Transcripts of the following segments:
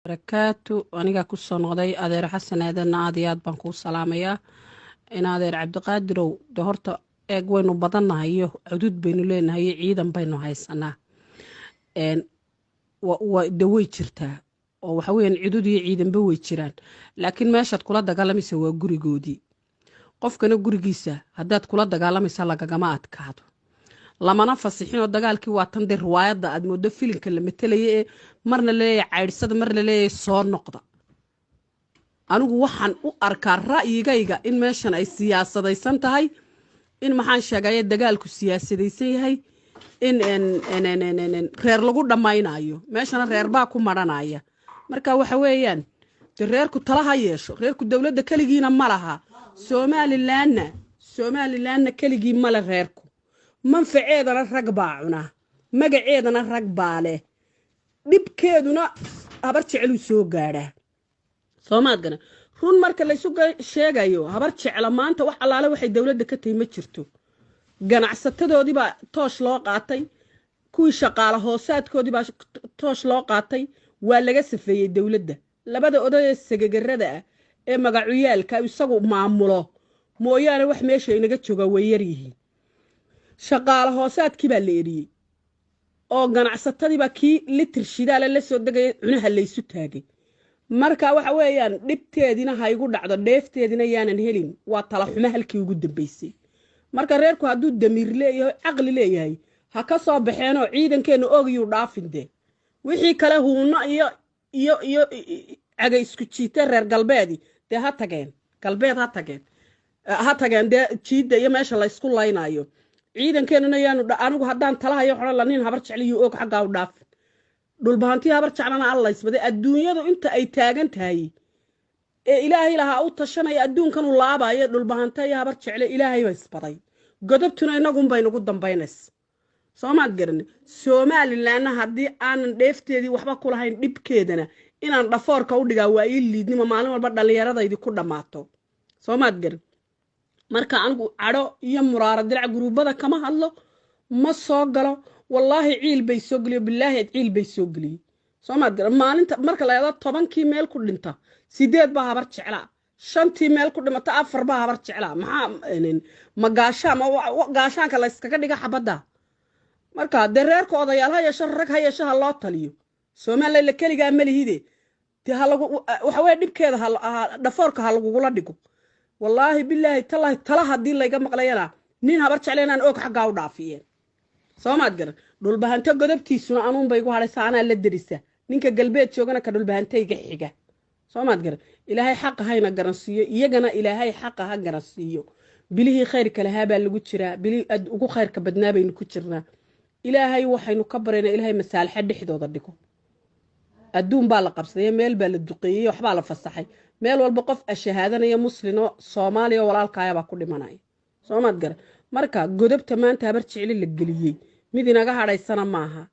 Barakaatu. Anigaa kusoo noqday. Adeer Xasan Aadanna, aad iyo aad baan kuu salaamayaa. In adeer Cabdiqaadirow, de horta eeg, waynu badannahay iyo cudud baynu leenahay iyo ciidan baynu haysanaa. De way jirtaa oo waxa weyaan cudud iyo ciidanba way jiraan, laakiin meeshaad kula dagaalamaysa waa gurigoodii. Qofkana gurigiisa haddaad kula dagaalamaysa lagagama adkaado, lamana fasixinoo dagaalkii waa tan dee riwaayadda aad mooddo filimka la matelaya ee marna laleeyahay caydhsada, marna laleeyahay soo noqda. Anigu waxaan u arkaa ra'yigayga in meeshan ay siyaasadaysan tahay, in maxaan sheegaya dagaalku siyaasadaysan yahay, in reer lagu dhammaynayo meeshana, reerbaa ku maranaya. Marka waxa weeyaan de reerku tala ha yeesho. Reerku dowladda keligiina ma laha, Somalilandna keligii male. Reerku manfaceedana rag baa cunaa, magaceedana rag baa leh, dhibkeeduna Habar Jeceluu soo gaadhaa. Soomaad gana run marka laysu sheegayo, Habar Jecla maanta wax allaale waxay dowladda ka tahi ma jirto. Ganacsatadoodii baa toosh loo qaatay, kuwii shaqaale hoosaadkoodii baa toosh loo qaatay, waa laga safeeyey dowladda. Labada oday ee sagagarada ah ee magacuyaalka isagu maamulo mooyaane, wax meesha inaga joogaa way yaryihiin. Shaqaale hoosaadkii baa la eriyey oo ganacsatadiibaa kii litir shidaale la soo degaya cunaha laysu taagay. Marka waxa weeyaan dhibteedina ha igu dhacdo, dheefteedina yaanan helin. Waa tala xumo halkii ugu dambeysay. Marka reerku hadduu damiir leeyahay, caqli leeyahay, ha ka soo baxeenoo ciidankeenna oogiyuu dhaafin. Dee wixii kale huuno iyo caga isku jiite reer galbeedi dee ha tageen galbeed, ha tageen, ha tageen dee jiidda iyo meesha laysku laynayo. Ciidankeenuna yaanu, anigu haddaan talahayo xodhan la nin Habar Jecliyo oog xaggaa u dhaafin, Dhulbahantii Habar Jeclana allaysbaday. Adduunyadu inta ay taagan tahay ee Ilaahay lahaa u tashanaya, adduunkan u laabayo Dhulbahanta iyo Habar Jecle, Ilaahay ba isbaday. Godobtuna inagunbay nagu dambaynaysa. Soomaad garani? Somalilandna haddii aanan dheefteedii waxba ku lahayn, dhibkeedana inaan dhafoorka u dhigaa waa ii liidnimo, maalin walba dhallinyaradaydi ku dhammaato. Soomaad garan? Marka anigu cadho iyo muraaro dilac guruubada kama hadlo, ma soo galo. Wallaahi ciil bay soo geliyo, bilaahi ciil bay soo geliyey. Soomaad garan? Maalinta marka la eedo 10kii meel ku dhinta, 8 baa Habar Jeclaa; 5tii meel ku dhimata, 4 baa Habar Jeclaa. Maxaa ma gaashaan, ma gaashaanka la yskaga dhiga xabadda? Marka dee reerka odayaal ha yeesho, rag ha yeesho, ha loo taliyo. Somaliland keligaa ma lihide, dee ha lagu waxa weye dhibkeeda ha dhafoorka ha lagugula dhigo. Wallaahi bilaahi tallaahi, tala haddii layga maqlayana nin Habar Jecle inaan oog xaggaa u dhaafiyeen. Soomaad garan? Dhulbahanto godobtiisuna anuunbay igu hadhaysa, anaa la derisa. Ninka galbeed joogana ka dhulbahantayga xiga. Soomaad garan? Ilaahay xaqa hayna garansiiyo, iyagana Ilaahay xaqa ha garansiiyo. Bilihii khayrka lahaa baa lagu jiraa, bilihii aad ugu khayrka badnaa baynu ku jirnaa. Ilaahay waxaynu ka baryaynaa Ilaahay masaalixa dhexdooda dhigo. Adduun baa la qabsaday, meel baa la duqeeyey, waxbaa la fasaxay. Meel walba qof ashahaadanaya muslino Soomaaliya walaalkaaya baa ku dhimanaya. Soomaad garan? Marka godobta maanta Habar Jecli la geliyey mid inaga hadhaysana maaha.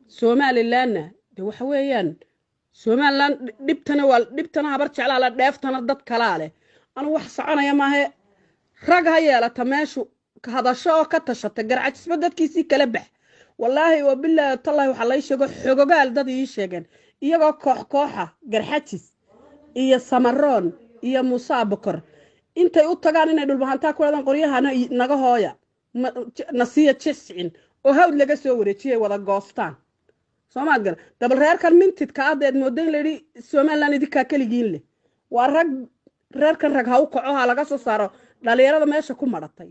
Somalilandna de waxa weeyaan Somaliland dhibtana waa dhibtana Habar Jeclaa leh, dheeftana dad kalaa leh. Anu wax soconaya maahe, rag ha yeelata meeshu hadasho oo ka tashata. Garcajisba dadkiisii kala bax. Wallaahi oo bilaahi tallahi, waxaa lay sheego xogogaal dad ii sheegeen, iyagoo koox kooxa Garxajis iyo Samaroon iyo Muuse Abukor intay u tagaan inay Dhulbahantaa ku hadaan qoryahana naga hooya nasiya jiscin oo hawd laga soo wareejiyay wada goostaan. Soomaad garan? Dabal reerkan mintidka adeed moodo in layidhi Somaliland idinkaa keligiin leh. Waa rag reerkan, rag ha u kaco, ha laga soo saaro dhalinyarada meesha ku madhatay.